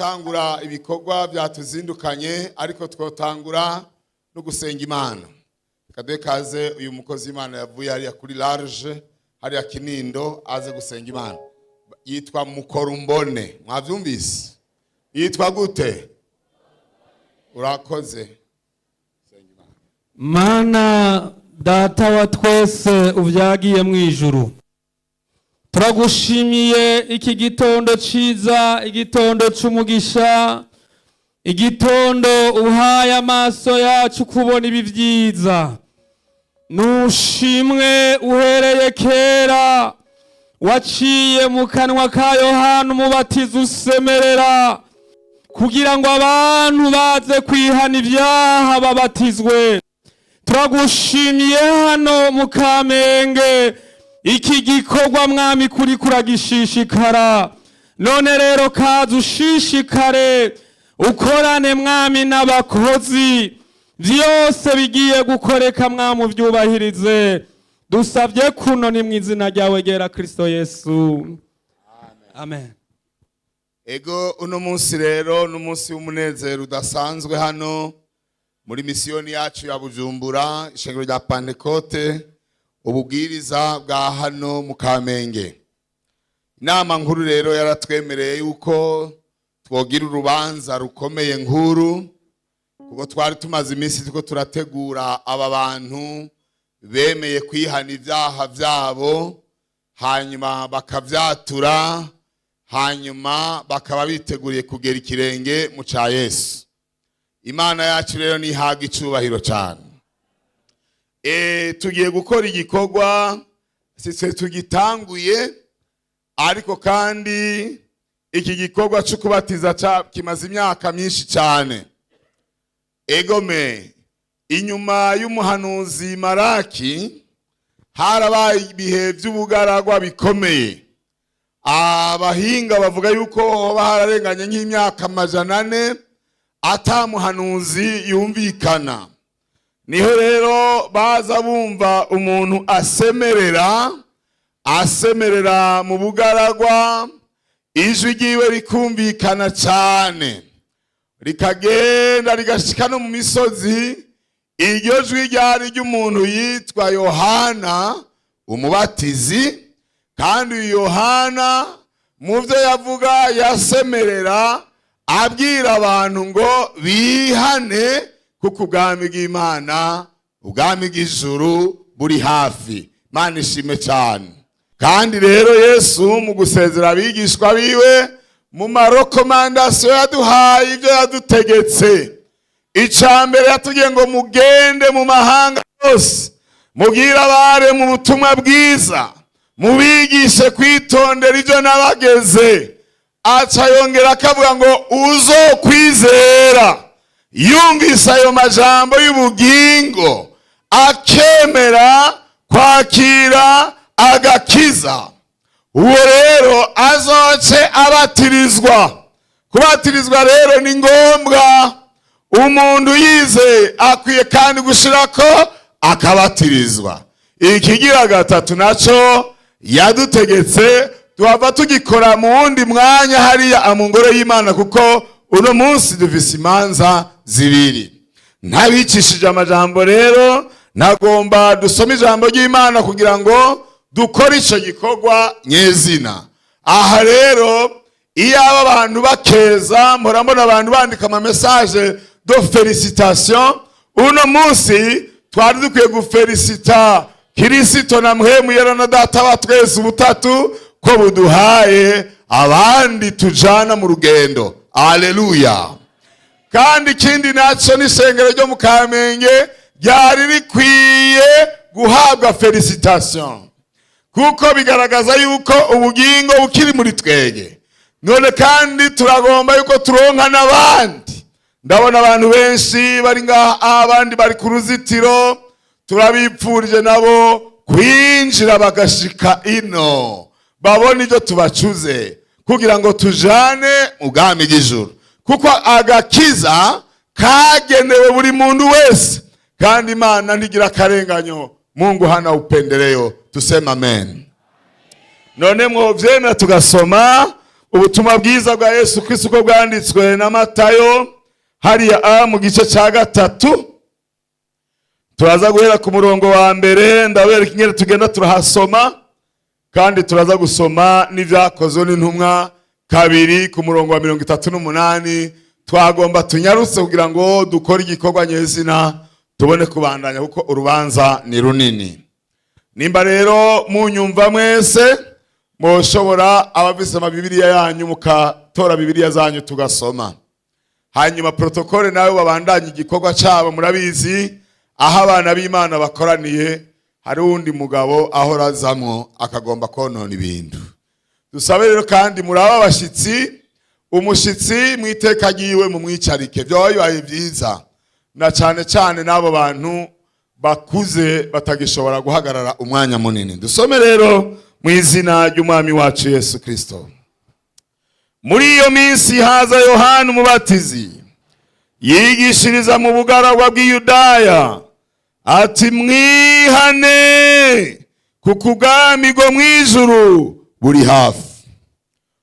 Turatangura ibikorwa byatuzindukanye, ariko twotangura no gusenga Imana. Reka duhe kaze uyu mukozi w'Imana yavuye hariya kuri large, hariya Kinindo, aze gusenga Imana. Yitwa Mukorumbone, mwavyumvise? Yitwa gute? Urakoze. Mana Data wa twese uvyagiye mu ijuru, turagushimiye iki gitondo ciza, igitondo c'umugisha, igitondo uhaye amaso yacu kubona ibi vyiza. Nushimwe uhereye kera waciye mu kanwa ka Yohana Umubatiza usemerera kugira ngo abantu baze kwihana ibyaha babatizwe. Turagushimiye hano mu Kamenge iki gikorwa, Mwami, kuri kuragishishikara. None rero kaza ushishikare ukorane, Mwami, n'abakozi. Byose bigiye gukoreka, Mwami, ubyubahirize. Dusabye kuno ni mu izina ryawe ryera, Kristo Yesu, amen. Ego, uno munsi rero n'umunsi w'umunezero udasanzwe hano muri misiyoni yacu ya Bujumbura, ishengero rya Pantekote, ububwiriza bwa hano mu Kamenge. Inama nkuru rero yaratwemereye yuko twogira urubanza rukomeye nkuru, kuko twari tumaze iminsi turiko turategura aba bantu bemeye kwihana ibyaha byabo, hanyuma bakavyatura, hanyuma bakaba biteguriye kugera ikirenge mu ca Yesu. Imana yacu rero nihaga icubahiro cyane. Tugiye gukora igikorwa, sitwe tugitanguye, ariko kandi iki gikorwa cyo kubatiza kimaze imyaka myinshi cyane. Egome, inyuma y'umuhanuzi Maraki harabaye ibihe by'ubugaragwa bikomeye. Abahinga bavuga yuko hoba hararenganye nk'imyaka 400 atamuhanuzi yumvikana. Niho rero baza bumva umuntu asemerera, asemerera mu bugaragwa, ijwi ryiwe rikumvikana cyane, rikagenda rigashika no mu misozi. Iryo jwi ryari ry'umuntu yitwa Yohana Umubatizi. Kandi uyu Yohana mu byo yavuga yasemerera abwira abantu ngo bihane, kuko ubwami bw'Imana, ubwami bw'ijuru buri hafi. Imana ishime cyane. Kandi rero Yesu mu gusezera abigishwa biwe, mu ma recommandations yaduhaye, ibyo yadutegetse, icya mbere yatubwiye ngo mugende mu mahanga yose, mubwire abare mu butumwa bwiza, mubigishe kwitondera ibyo nabageze. Aca yongera akavuga ngo uzokwizera yumvise ayo majambo y'ubugingo, akemera kwakira agakiza, uwo rero azoce abatirizwa. Kubatirizwa rero ni ngombwa. Umuntu yizeye akwiye kandi gushirako akabatirizwa. Ikigira gatatu naco yadutegetse tuhava tugikora mu wundi mwanya hariya mu ngoro y'Imana, kuko uno munsi dufise imanza zibiri. Ntabicishije amajambo rero, nagomba dusome ijambo ry'Imana kugira ngo dukore ico gikorwa nyezina. Aha rero iyo aba abantu bakeza, murabona abantu bandika ama messages de félicitation. Uno munsi twari dukwiye gufelicita Kirisito na Mpwemu Yera na Data wa twese ubutatu ko buduhaye abandi tujana mu rugendo. Aleluya! Kandi ikindi nacyo, n'ishengero ryo mu Kamenge ryari rikwiye guhabwa félicitation, kuko bigaragaza yuko ubugingo bukiri muri twege. None kandi turagomba yuko turonka n'abandi. Ndabona abantu benshi bari ngaha, abandi bari ku ruzitiro. Turabipfurije nabo kwinjira bagashika ino, babone ibyo tubacuze kugira ngo tujane mu bwami bw'ijuru, kuko agakiza kagenewe buri muntu wese, kandi Imana ntigira akarenganyo. Mungu hana upendeleo. Tusema amen. None mwovyemera tugasoma Ubutumwa bwiza bwa Yesu Kristo uko bwanditswe na Matayo, hariya mu gice cya 3, turaza guhera ku murongo wa 1. Ndabereka ingene tugenda turahasoma, kandi turaza gusoma n'Ibyakozwe n'Intumwa 2 ku murongo wa 38. Twagomba tunyarutse kugira ngo dukore igikorwa nyezina, tubone kubandanya, kuko urubanza ni runini. Nimba rero munyumva mwese, mushobora abafise amabibiriya yanyu mukatora Bibiriya zanyu tugasoma, hanyuma protocole nawe babandanye igikorwa cyabo. Murabizi, aho abana b'Imana bakoraniye hari uwundi mugabo ahora azamwo akagomba konona ibintu. Dusabe rero kandi muraba abashyitsi, umushitsi mu iteka ryiwe mumwicarike, byaba bibaye byiza, na cyane cyane n'abo bantu bakuze batagishobora guhagarara umwanya munini. Dusome rero mu izina ry'Umwami wacu Yesu Kristo. Muri iyo minsi haza Yohana Umubatizi, yigishiriza mu bugaragwa bw'Iyudaya, ati: "Mwihane, kuko ubwami bwo mu ijuru buri hafi."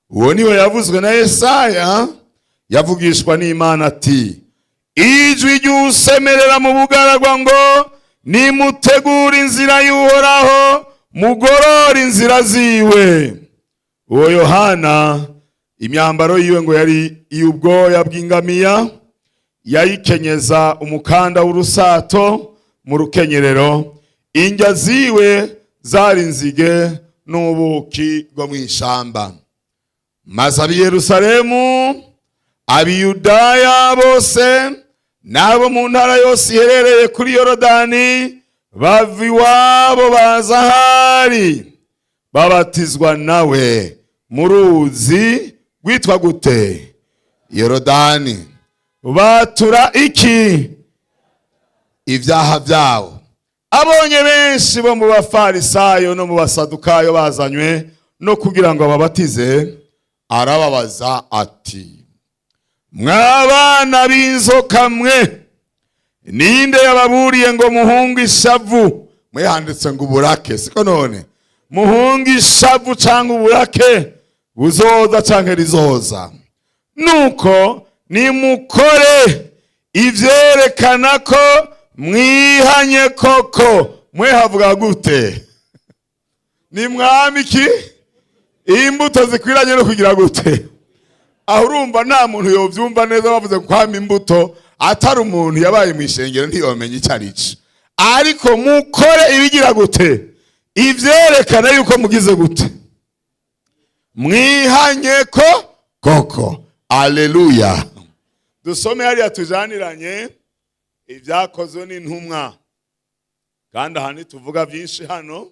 Uwo niwe yavuzwe na Yesaya, yavugishwa n'Imana, ati: "Ijwi ry'usemerera mu bugaragwa ngo: 'Nimutegure inzira y'Uhoraho, mugorore inzira ziwe.'" Uwo Yohana, imyambaro yiwe ngo yari iy'ubwoya bw'ingamiya, yayikenyeza umukanda w'urusato mu rukenyerero. Indya ziwe zari inzige n'ubuki bwo mu ishamba. Maze ab'i Yerusalemu, ab'Iyudaya bose n'abo mu ntara yose iherereye kuri Yorodani bava iwabo, baza ahari, babatizwa nawe mu ruzi rwitwa gute? Yorodani. Batura iki? Ibyaha byabo. Abonye benshi bo mu Bafarisayo no mu Basadukayo bazanywe no kugira ngo babatize, arababaza ati: "Mwabana b'inzoka mwe, ninde yababuriye ngo muhunge ishavu?" Mwe handitse ngo uburake, siko none? Muhunge ishavu cyangwa uburake buzoza cyangwa rizoza. Nuko nimukore ivyerekana ko mwihanye koko. Mwe havuga gute? Ni mwami iki? Imbuto zikwiranye no kugira gute? Aho urumva nta muntu yobyumva neza. Bavuze kwama imbuto, atari umuntu yabaye mu ishengero ntiyomenya icyo ari cyo. Ariko mukore ibigira gute? Ivyerekana yuko mugize gute? Mwihanye ko koko. Aleluya! Dusome hariya tujaniranye Ibyakozwe n'Intumwa, kandi aha ntituvuga byinshi hano,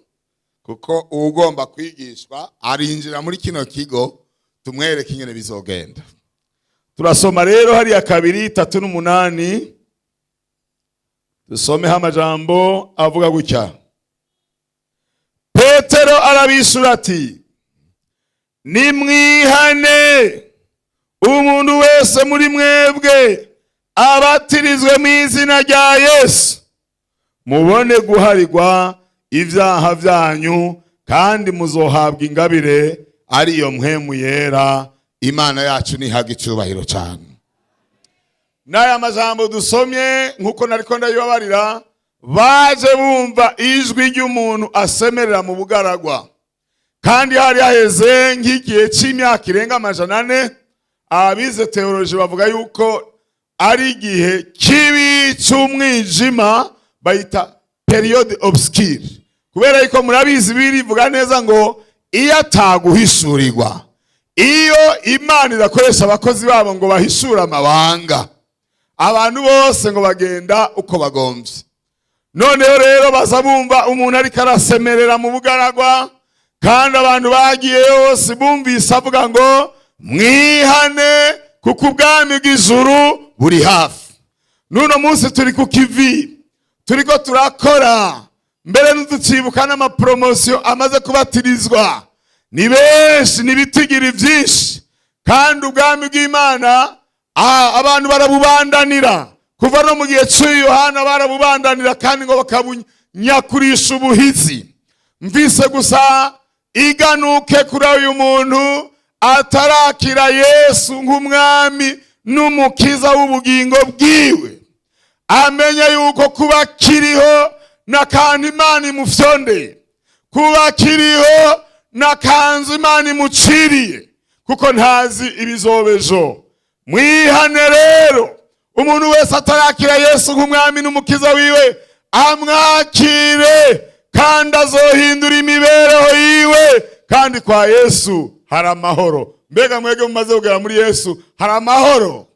kuko ugomba kwigishwa arinjira muri kino kigo, tumwereke ingene bizogenda. Turasoma rero hariya 2:38, dusomeho amajambo avuga gutya: Petero arabishura ati: "Nimwihane, umuntu wese muri mwebwe abatirizwe mu izina rya Yesu, mubone guharirwa ibyaha byanyu, kandi muzohabwa ingabire ariyo Mpwemu Yera." Imana yacu nihaga icyubahiro cyane. N'aya majambo dusomye, nk'uko nariko ndabibabarira, baje bumva ijwi ry'umuntu asemerera mu bugaragwa, kandi hari haheze nk'igihe cy'imyaka irenga 400. Abize théologie bavuga yuko ari igihe kibi cy'umwijima, bayita période obscure, kubera yuko murabizi birivuga neza ngo iyo ataguhishurirwa, iyo Imana idakoresha abakozi babo ngo bahishure amabanga, abantu bose ngo bagenda uko bagombye. Noneho rero baza bumva umuntu ariko arasemerera mu bugaragwa, kandi abantu bagiye yose bumvise avuga ngo: "Mwihane, kuko ubwami bw'ijuru buri hafi." N'uno munsi turi ku kivi, turiko turakora, mbere ntuducibuka n'amapromotion amaze kubatirizwa ni benshi, n'ibitigiri byinshi, kandi ubwami bw'Imana abantu barabubandanira. Kuva no mu gihe cy'uyu Yohana barabubandanira, kandi ngo bakabunyakurisha ubuhizi. Mvise gusa iganuke kuri uyu muntu. Atarakira Yesu nk'umwami n'umukiza w'ubugingo bwiwe, amenye yuko kuba kiriho n'akantu Imana imufyondeye, kuba kiriho n'akanzu Imana imuciriye, kuko ntazi ibizobejo. Mwihane rero, umuntu wese atarakira Yesu nk'umwami n'umukiza wiwe amwakire, kandi azohindura imibereho yiwe. Kandi kwa Yesu hari amahoro. Mbega mwege mumaze kugera muri Yesu, hari amahoro?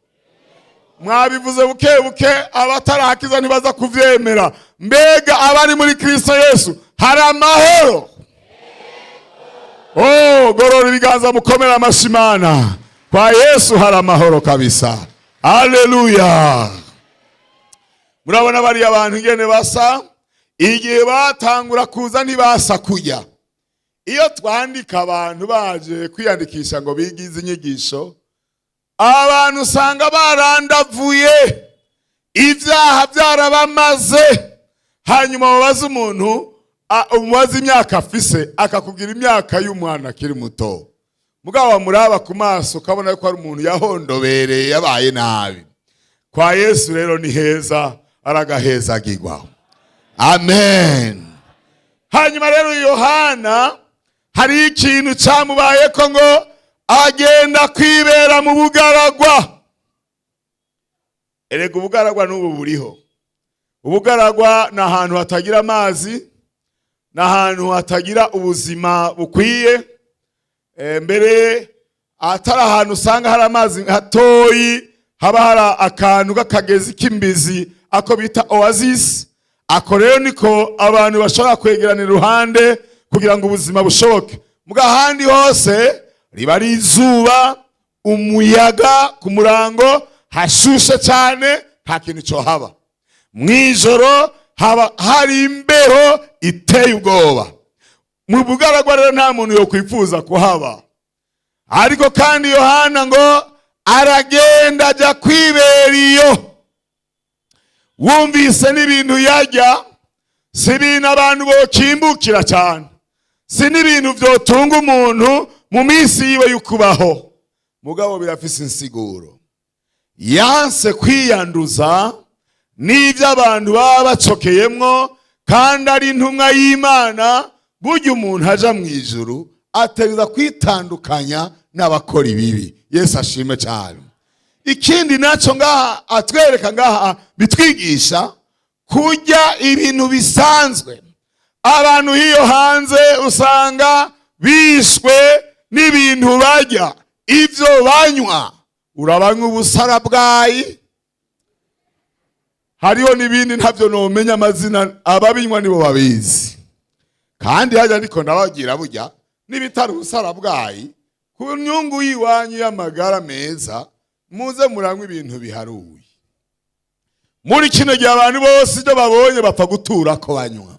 Mwabivuze buke buke, abatarakiza ntibaza kuvyemera. Mbega abari muri Kristo Yesu, hari amahoro? Oh, gorora ibiganza, mukomera amashimana. Kwa Yesu hari amahoro kabisa. Haleluya! Murabona bariya abantu ingene basa. Igihe batangura kuza ntibasa kujya. Iyo twandika abantu baje kwiyandikisha ngo bigize inyigisho, abantu usanga barandavuye, ibyaha byarabamaze. Hanyuma babaza umuntu, umubaza imyaka afise, akakubwira imyaka y'umwana akiri muto. Mugabo wamuraba ku maso ukabona ko ari umuntu yahondobereye, yabaye nabi. Kwa Yesu rero ni heza, aragahezagirwa. Amen. Hanyuma rero Yohana hari ikintu cyamubayeko, ngo agenda kwibera mu bugaragwa. Erega ubugaragwa n'ubu buriho. Ubugaragwa ni ahantu hatagira amazi, ni ahantu hatagira ubuzima bukwiye. Mbere atari ahantu usanga hari amazi hatoyi, haba hari akantu k'akagezi k'imbizi, ako bita oasis. Ako rero niko abantu bashobora kwegerana iruhande kugira ngo ubuzima bushoboke. Muga ahandi hose riba ari izuba, umuyaga ku murango, hashushe cyane, nta kintu cyo haba. Mw'ijoro haba hari imbeho iteye ubwoba. Mu bugaragwa rero nta muntu yokwifuza kuhaba. Ariko kandi Yohana ngo aragenda ajya kwibera iyo. Wumvise n'ibintu yajya, si ibintu abantu bokimbukira cyane, si n'ibintu byotunga umuntu mu minsi yiwe y'ukubaho. Mugabo birafise insiguro. Yanse kwiyanduza n'ibyo abantu baba bacokeyemwo, kandi ari intumwa y'Imana. Burya umuntu aja mu ijuru ategereza kwitandukanya n'abakora ibibi. Yesu ashime cyane. Ikindi nacyo ngaha atwereka, ngaha bitwigisha kurya ibintu bisanzwe. Abantu hiyo hanze usanga bishwe n'ibintu barya, ibyo banywa. Urabanywa ubusarabwayi, hariho n'ibindi ntabyo nomenya amazina, ababinywa nibo babizi. Kandi hajya ariko ndabagira, burya n'ibitari ubusarabwayi, ku nyungu y'iwanyu y'amagara meza, muze muranywa ibintu biharuye. Muri kino gihe abantu bose ibyo babonye bapfa gutura ko banywa.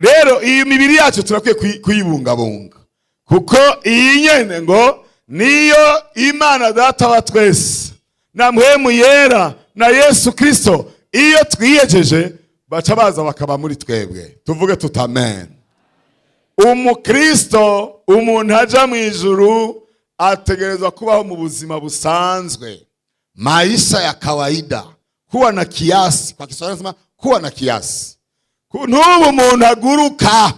Rero iyi mibiri yacu turakwiye kuyibungabunga, kuko iyi nyene ngo niyo Imana Data wa twese na Mpwemu Yera na Yesu Kristo, iyo twiyejeje baca baza bakaba muri twebwe. Tuvuge tuti amen. Umukristo, umuntu aja mu ijuru, ategerezwa kubaho mu buzima busanzwe, maisha ya kawaida, kuwa na kiasi. Kwa Kiswahili nasema kuwa na kiasi. Ntubu umuntu aguruka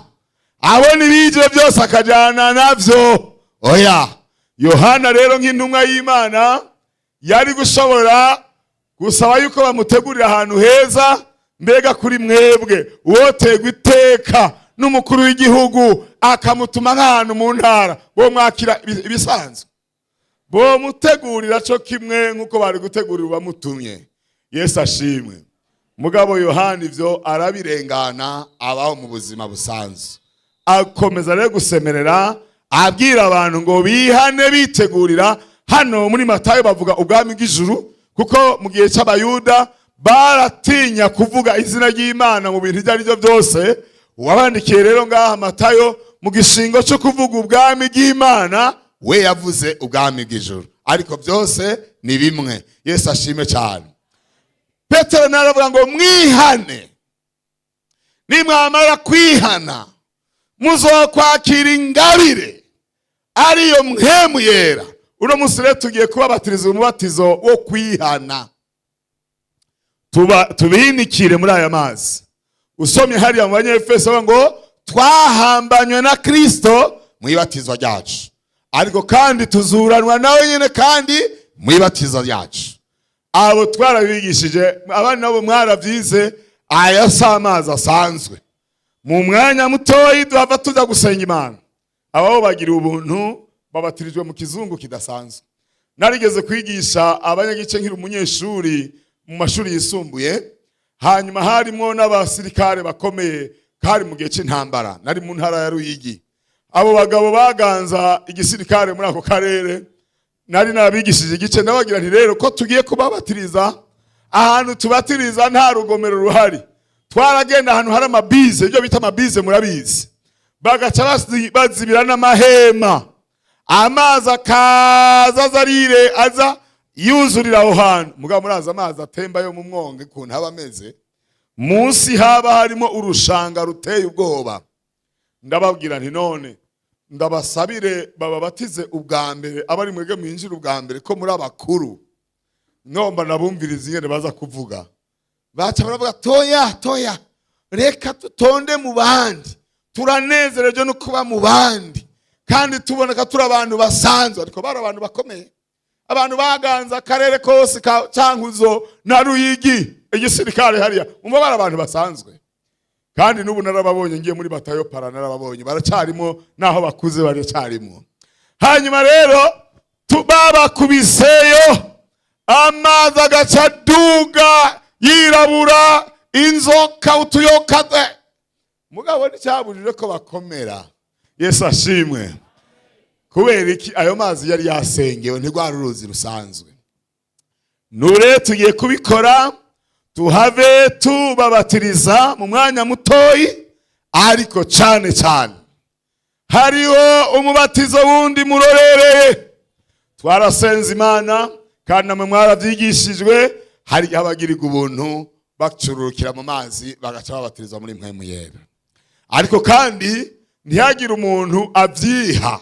abona ibije byose akajyana navyo. Oya. Yohana rero nk'intumwa y'Imana yari gushobora gusaba yuko bamutegurira ahantu heza. Mbega kuri mwebwe, uwotegwa iteka n'umukuru w'igihugu akamutuma nk'ahantu mu ntara, bo mwakira ibisanzwe? Bomutegurira cyo kimwe nk'uko bari gutegurira ubamutumye. Yesu ashimwe. Mugabo Yohana ivyo arabirengana, abaho mu buzima busanzwe. Akomeza rero gusemerera, abwira abantu ngo bihane, bitegurira. Hano muri Matayo bavuga ubwami bw'ijuru, kuko mu gihe cy'Abayuda baratinya kuvuga izina ry'Imana mu bintu ibyo ari byo byose. Uwabandikiye rero ngaha Matayo, mu gishingo cyo kuvuga ubwami bw'Imana, we yavuze ubwami bw'ijuru, ariko byose ni bimwe. Yesu ashime cyane. Petero nawe aravuga ngo mwihane, nimwamara kwihana muzokwakira ingabire. Ariyo Mpwemu Yera. Uno munsi rero tugiye kubabatiriza umubatizo wo kwihana, tuba tubinikire muri aya mazi. Usomye hariya mu Banyefeso bavuga ngo twahambanywe na Kristo mu ibatizwa ryacu, ariko kandi tuzuranwa nawe nyine kandi mu ibatizwa ryacu. Abo twarabigishije, abandi nabo mwarabyize. Aya si amazi asanzwe. Mu mwanya mutoyi duhava tuza gusenga Imana. Ababo bagira ubuntu, babatirijwe mu kizungu kidasanzwe. Narigeze kwigisha abanyagice nkiri umunyeshuri mu mashuri yisumbuye, hanyuma harimo n'abasirikare bakomeye. Kari mu gihe cy'intambara, nari mu ntara ya Ruyigi. Abo bagabo baganza igisirikare muri ako karere, nari nabigishije igice. Ndabagira nti: "Rero ko tugiye kubabatiriza, ahantu tubatiriza nta rugomero ruhari." Twaragenda ahantu hari amabize, ibyo bita amabize murabizi, bagaca bazibira n'amahema, amazi akaza aza arire, aza yuzurira aho hantu. Mugabo murazi amazi atemba yo mu mwonga ukuntu aba ameze, munsi haba harimo urushanga ruteye ubwoba. Ndababwira nti: "None ndabasabire bababatize ubwa mbere, abari mwebwe mwinjira ubwa mbere, ko muri abakuru, nomba nabumviriza ingene baza kuvuga." Baca baravuga: "Toya, toya, reka tutonde mu bandi, turanezerejwe no kuba mu bandi kandi tuboneka turi abantu basanzwe." Ariko bari abantu bakomeye, abantu baganza akarere kose ka Cankuzo na Ruyigi, igisirikare hariya. Umva, bari abantu basanzwe. Kandi n'ubu narababonye, ngiye muri batayo para narababonye, baracarimo, naho bakuze baracarimo. Hanyuma rero babakubiseyo, amazi agaca aduga yirabura, inzoka, utuyoka. Mugabo nticyabujije ko bakomera. Yesu ashimwe. Kubera iki? Ayo mazi yari yasengewe, ntirwari uruzi rusanzwe. Nure tugiye kubikora, tuhave tubabatiriza mu mwanya mutoyi. Ariko cyane cyane hariho umubatizo wundi murorereye. Twarasenze Imana, kandi namwe mwarabyigishijwe. Hari abagirirwa ubuntu bacururukira mu mazi, bagaca babatirizwa muri Mpwemu Yera. Ariko kandi ntihagire umuntu abyiha.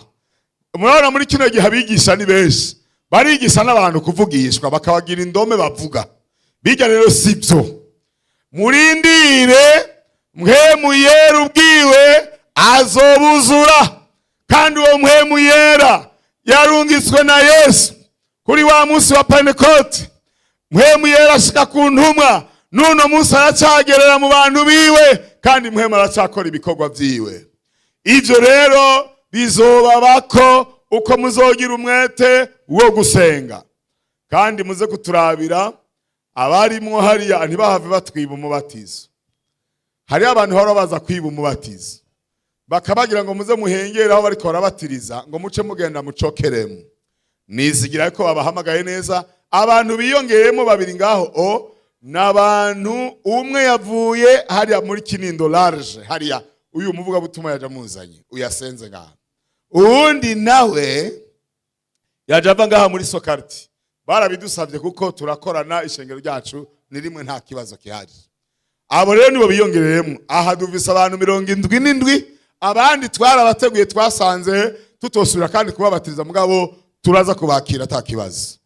Murabona muri kino gihe abigisha ni benshi, barigisha n'abantu kuvugishwa, bakabagira indome bavuga bijya. Rero si byo, murindire Mpwemu Yera ubwiwe azobuzura. Kandi uwo Mpwemu Yera yarungitswe na Yesu kuri wa munsi wa Pentekote. Mpwemu Yera ashika ku ntumwa, n'uno munsi aracyagerera mu bantu biwe, kandi Mpwemu aracyakora ibikorwa byiwe. Ibyo rero bizobabako uko muzogira umwete wo gusenga. Kandi muze kuturabira abarimwo hariya, ntibahave batwiba umubatizo. Hariyo abantu bahora baza kwiba umubatizo, bakabagira ngo muze muhengere aho bariko barabatiriza, ngo muce mugenda mucokeremo. Nizigira ko babahamagaye neza. Abantu biyongeyemo babiri ngaho o n'abantu, umwe yavuye hariya muri Kinindo large hariya, uyu muvugabutumwa yaje amuzanye, uyasenze ngaha. Uwundi nawe yaje ava ngaha muri Sokarti. Barabidusabye kuko turakorana, ishengero ryacu ni rimwe, nta kibazo gihari. Abo rero nibo biyongereyemo. Aha duvise abantu 77. Abandi twarabateguye, twasanze tutosubira kandi kubabatiriza, mugabo turaza kubakira ata kibazo.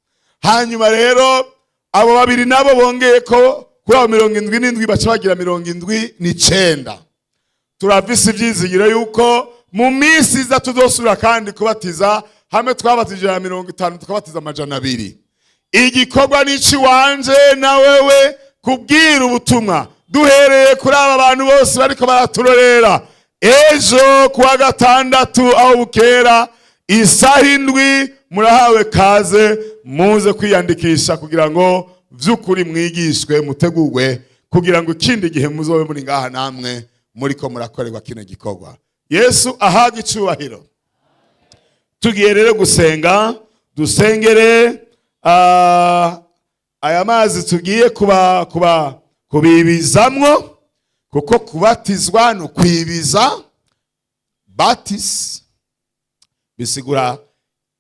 Hanyuma rero abo babiri nabo bongeye ko kuri abo 77, baca bagira 79. Turafise ibyizigiro yuko mu minsi iza tuzosubira kandi kubatiza, hamwe twabatije 150, tukabatiza 200. Igikorwa n'iciwanje na wewe, kubwira ubutumwa duhereye kuri aba bantu bose bariko baraturorera. Ejo kuwa gatandatu aho bukera isaha 7, murahawe kaze, muze kwiyandikisha kugira ngo vy'ukuri mwigishwe, mutegurwe, kugira ngo ikindi gihe muzobe muri ngaha namwe muriko murakorerwa kino gikorwa. Yesu ahaga icubahiro. Tugiye rero gusenga, dusengere aya mazi tugiye kuba kubibizamwo, kuko kubatizwa ni ukwibiza. Batis bisigura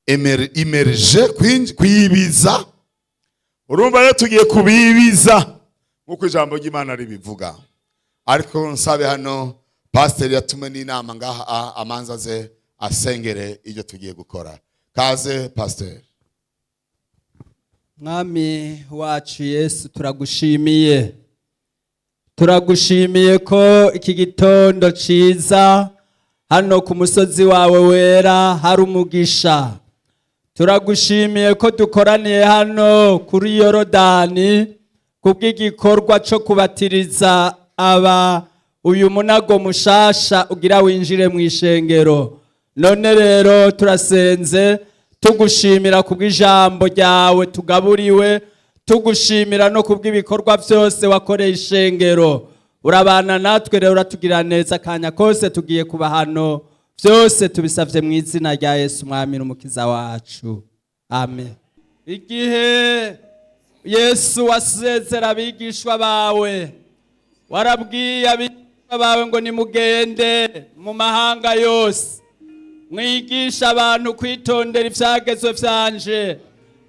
immerger, kwibiza. Urumva rero tugiye kubibiza nk'uko ijambo ry'Imana ribivuga. Ariko nsabe hano pasiteri yatume n'inama ngaha, amanza ze. Asengere ibyo tugiye gukora. Kaze, pasteur. Mwami wacu Yesu, turagushimiye, turagushimiye ko iki gitondo ciza hano ku musozi wawe wera hari umugisha. Turagushimiye ko dukoraniye hano kuri Yorodani kubw'igikorwa cyo kubatiriza aba uyu munago mushasha ugira winjire mu ishengero. None rero turasenze tugushimira kubw'ijambo ryawe tugaburiwe, tugushimira no kubw'ibikorwa byose wakoreye ishengero. Urabana natwe rero, uratugira neza akanya kose tugiye kuba hano. Byose tubisabye mu izina rya Yesu, Umwami n'Umukiza wacu, amen. Igihe Yesu wasezera abigishwa bawe, warabwiye abigishwa bawe ngo: "Nimugende mu mahanga yose, mwigisha abantu kwitondera ibyagezwe byanje,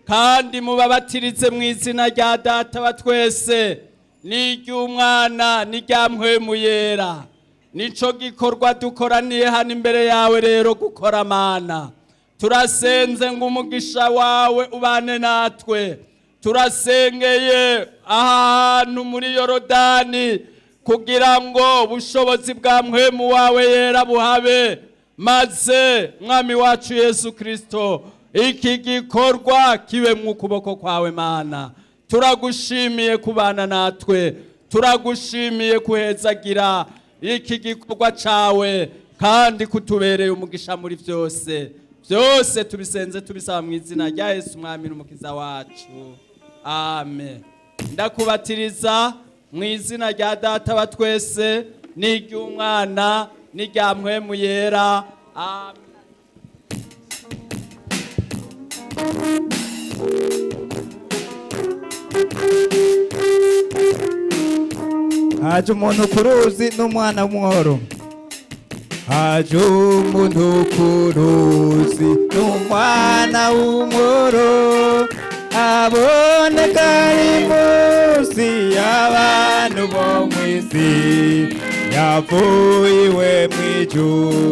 kandi mubabatirize mu izina rya Data wa twese n'iry'Umwana n'irya Mpwemu Yera." Nico gikorwa dukoraniye hano imbere yawe rero gukora. Mana, turasenze ngo umugisha wawe ubane natwe. Turasengeye ahantu muri Yorodani kugira ngo ubushobozi bwa Mpwemu wawe Yera buhabe, maze Mwami wacu Yesu Kirisito, iki gikorwa kibe mu kuboko kwawe. Mana, turagushimiye kubana natwe, turagushimiye kuhezagira iki gikorwa cawe kandi kutubereye umugisha muri byose. Byose tubisenze tubisaba mu izina rya Yesu, Umwami n'Umukiza wacu, amen. Ndakubatiriza mu izina rya Data wa twese n'iry'Umwana n'irya Mpwemu Yera, amen. Haje umuntu ku ruzi n'umwana w'umworo. Haje umuntu ku ruzi n'umwana w'umworo, aboneka ari munsi y'abantu bo mu isi, yavuye iwe mu ijuru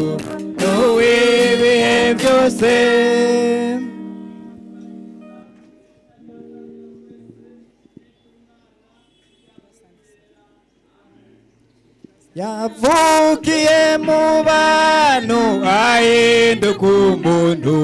n'uw'ibihe byose. Yavukiye mu bantu, ahinduka umuntu.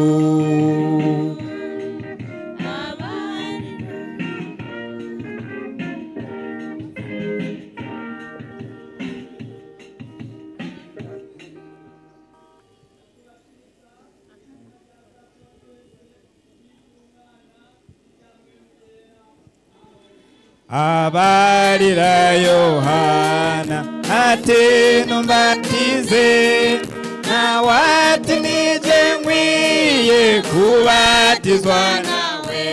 Abarira Yohana ati: "Numbatize." Nawe ati: "Nije nkwiye kubatizwa nawe."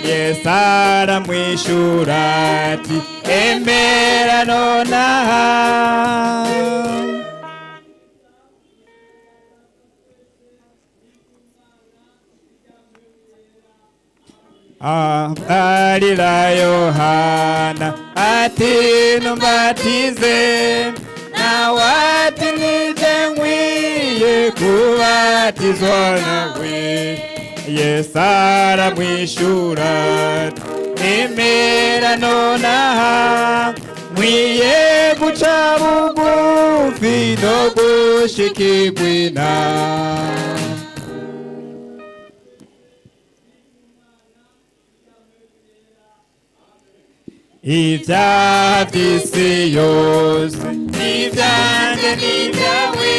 Yesu aramwishura ati: "Emera nonaha." Abarira Yohana ati: "Numbatize." Nawe ati: "Nije nkwiye kubatizwa nawe." Yesu aramwishura ati: "Emera nonaha, nkwiye guca bugufi no gushikirwa inama." Ibyaha by'isi yose, n'ibyanjye n'ibyawe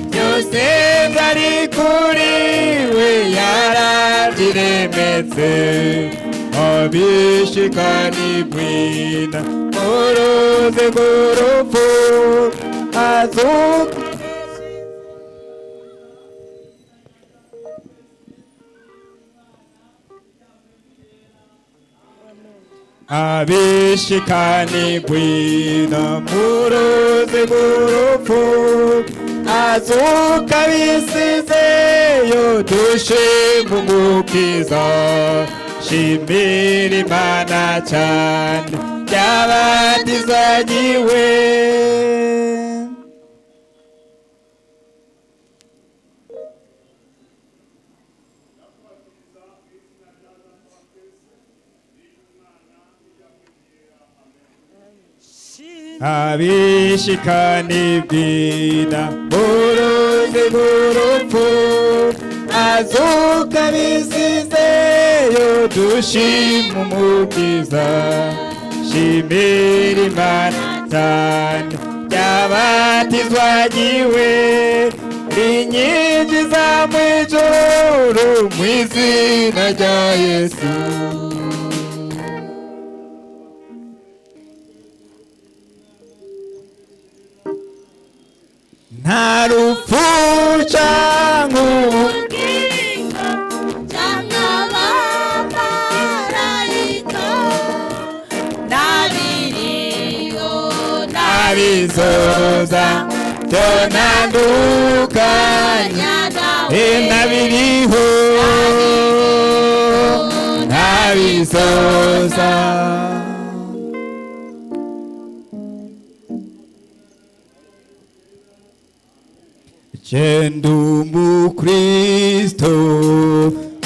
byose, byari kuri we, yarabyiremetse, abishikanibwina uruzi rw'urupfu azuka. Abishikanibwina mu ruzi rw'urupfu, azuka bisizeyo. Dushima Umukiza, shimira Imana cyane byabatizanyiwe. Abishikana ibwina uruzi rw'urupfu azuka bisizeyo dushima umukiza shimira Imana cyane ryabatizwa ryiwe rinyinjiza mu ijuru mu izina rya Yesu. Nta rupfu canke ubugingo canke abamarayika n'abiriyo n'abizoza byonandukanya n'abiriho n'abizoza. Je ndi umukristo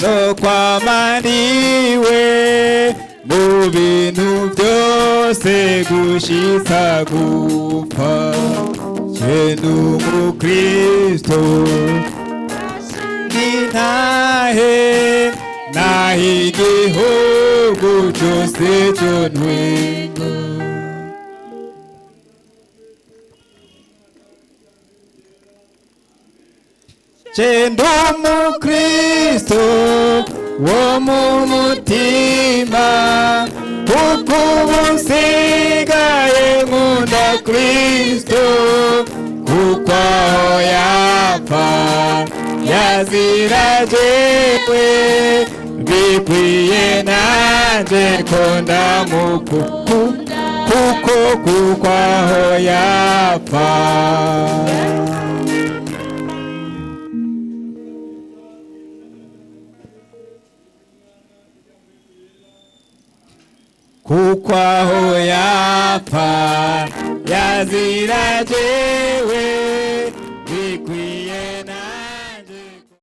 no kwamaniwe mu bintu byose gushitsa gupfa. Je ndi umukristo nintahe naho igihugu cyose cyontwego. Je ndi umukristo wo mu mutima kuko ubu nsigaye nkunda Kristo kuko aho yapfa yazira jewe bikwiye nanje ko ndamukunda kuko kuko aho yapfa. Kuko aho yapfa yazira jewe.